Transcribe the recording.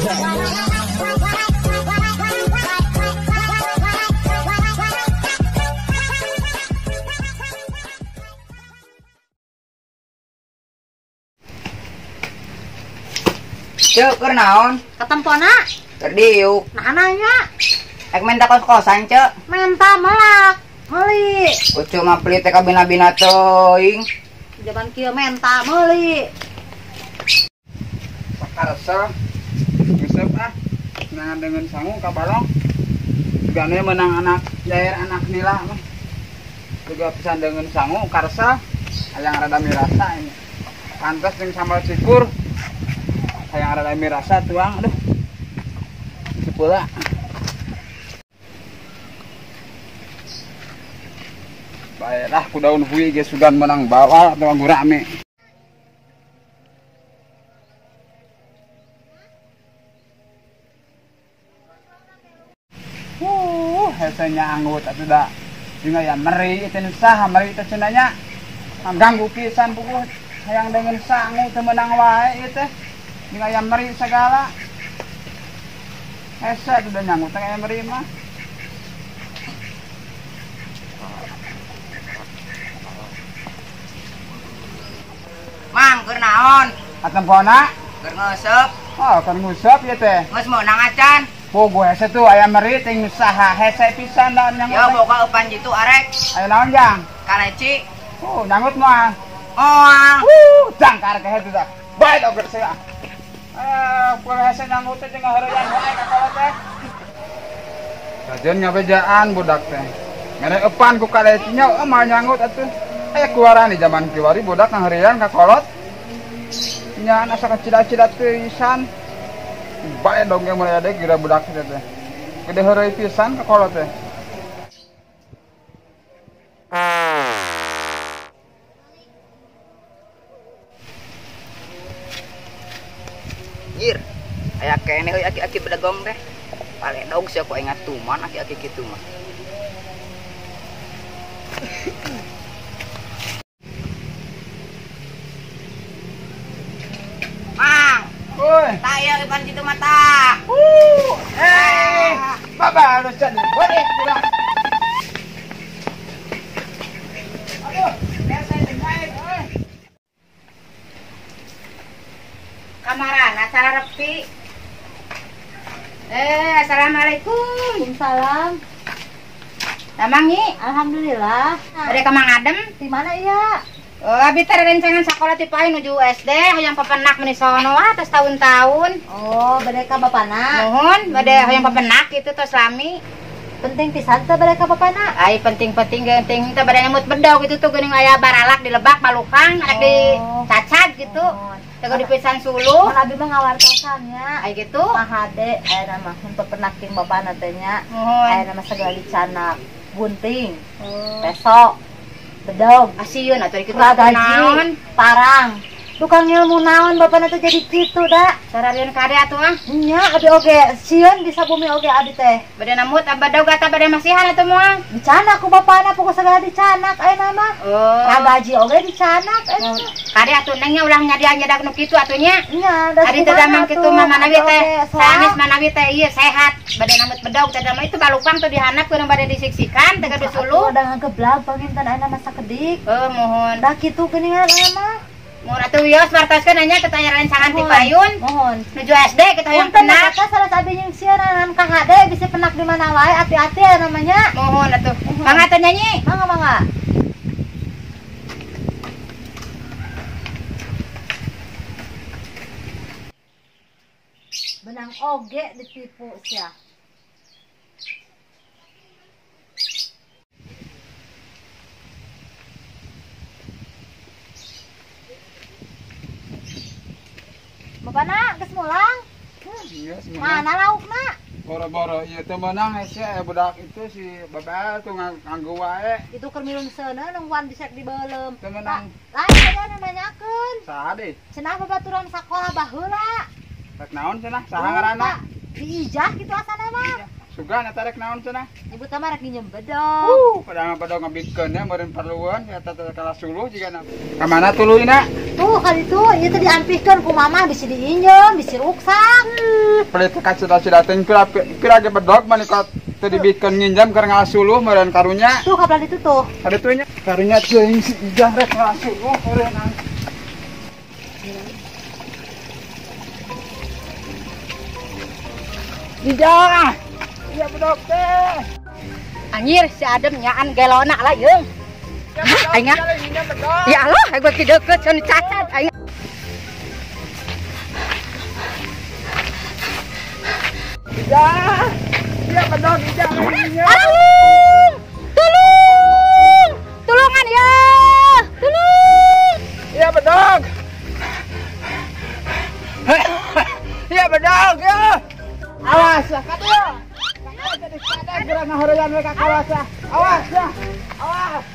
Cek, keur naon? Ketempona? Keur diuk. Nah nanya. Ek minta kos-kosan, Cek. Minta melak, meuli. Ucu mah pelit teh kabina-bina teuing. Jaman kieu menta meuli. Sakarsa nguseup ah. Menangan dengan sangu ka balong. Jugane menang anak jair anak nila mah. Juga pisan dengan sangu karsa hayang rada mirasa ini. Pantes jeung sambal cikur. Hayang rada mirasa tuang aduh. Sepula. Baiklah ku daun hui ge sugan menang bawal atau gurame. Hesenya anggut atuh da. Jeung aya meri teh nu saha meri teh cenah nya. Ganggu pisan puguh hayang dengan sangu teu meunang wae ieu teh. Jeung aya meri sagala. Hese atuh da nyanggut teh aya meri mah. Mang, keur naon? Atempona? Keur nguseup. Oh, keur nguseup ieu teh. Geus meunang acan. Pogo hese tuh aya meri ting saha hese pisan da nyanggut. Ya boga eupan jitu arek. Aya naon jang? Kaleci. Oh, nyanggut moal. Moal. Jangkar ke hese tah. Bae oger sia. Pogo hese nyanggut teh jeung ngaheureuyan wae ka kolot teh. Kajeun ngabejaan budak teh. Mere eupan ku kalecinya moal nyanggut atuh. Aya kuaran di zaman kiwari budak ngaheureuyan ka kolot. Nya asa kacida-cida teuisan. Bae dong yang mulai ada kira budak teh teh. Gede heureuy pisan ka kolot teh. Jir, aya keneh euy aki-aki bedegong teh. Paledog sia ku aing ngatuman aki-aki kitu mah. Mang. Oi. Tak ya ipan kitu mah tah. Baba halus can. Boleh budak. Aduh, biasa jeung aing euy. Kamarana sararepi. Assalamualaikum. Waalaikumsalam. Damang nyi? Alhamdulillah. Bade ka Mang Adem? Di mana iya? Oh, abi teh rencangan sakola ti pae nuju SD hoyong papenak meni sono ah tos tahun-tahun. Oh, bade ka bapana. Nuhun, bade hoyong papenak kitu tos lami. Penting pisan teh bade ka bapana. Ai penting-penting geuting teh bade nyemut bedog kitu tuh geuning aya baralak di lebak balukang arek di cacag gitu. Teu dipisan suluh. Mun abi mah ngawartosan nya. Ai kitu. Mahade aya mah mun pepenak jeung bapana teh nya. Nuhun. Aya mah segala dicanak, gunting, pesok, bedog, asieun atuh kitu naon, parang. Tukang ilmu naon bapana teh jadi kitu da. Sararieun kade atuh ah. Nya abi oge sieun bisa bumi oge abi teh. Bade namut bedog eta bade masihan atuh moal. Dicanak ku bapana pokok segala dicanak ayeuna mah. Oh. Ragaji oge dicanak ayeuna. Kade atuh neng nya ulah nyadia-nyadak nu kitu atuh nya. Nya da ari teh damang kitu mah manawi teh sanes manawi teh ieu sehat. Bade namut bedog teh mah itu balukang tuh dihanap kuring bade disiksikan teh gaduh suluh. Udah ngageblag panginten ayeuna mah sakedik. Heuh muhun. Da kitu geuningan ayeuna mah. Mun atuh wios wartoskeun nya kita aya rencangan ti payun. Mohon. Nuju SD kita hoyong penak. Punten salah abi jeung sieun ka HD bisa penak di mana wae ati-ati ya namanya. Mohon atuh. Mangga teh nyanyi. Mangga mangga. Benang oge ditipu sia. Bapana geus mulang? Geus mulang. Mana laukna? Boro-boro ieu teh meunang hese budak itu si babal tuh nganggo wae. Itu keur minum seuneu nungguan disek di beuleum. Teu meunang. Lain aya nu nanyakeun. Saha deui? Cenah babaturan sakola baheula. Rek naon cenah? Saha ngaranna? Diijah kitu asana mah. Sugan eta rek naon cenah? Ibu teh mah rek nginjem bedog. Padahal bedog ngabikeun nya meureun perlueun eta teh kalah suluh jigana. Ka mana tuluyna? Tuh kali itu ieu teh diampihkeun ku mamah bisi diinjem, bisi ruksak. Pelit ka cita-cita teh pira ge bedog mah ka teu dibikeun nginjam keur ngasuluh meureun karunya. Tuh kabelah ditu tuh. Kaditu nya. Karunya teuing si Ijah rek ngasuluh meureun. Ijah. Iya bedog teh. Anjir si Adem nyaan gelona lah yeung. Aing ah. Ya Allah, aing beuki deukeut cenah cacat aing. Ijah. Iya bedog Ijah. Tolong! Tolong! Tulungan ya! Tolong! Iya bedog. Iya bedog ya. Awas katuh. Jadi kada geura ngahoreyan we ka kawas. Awas ya. Awas.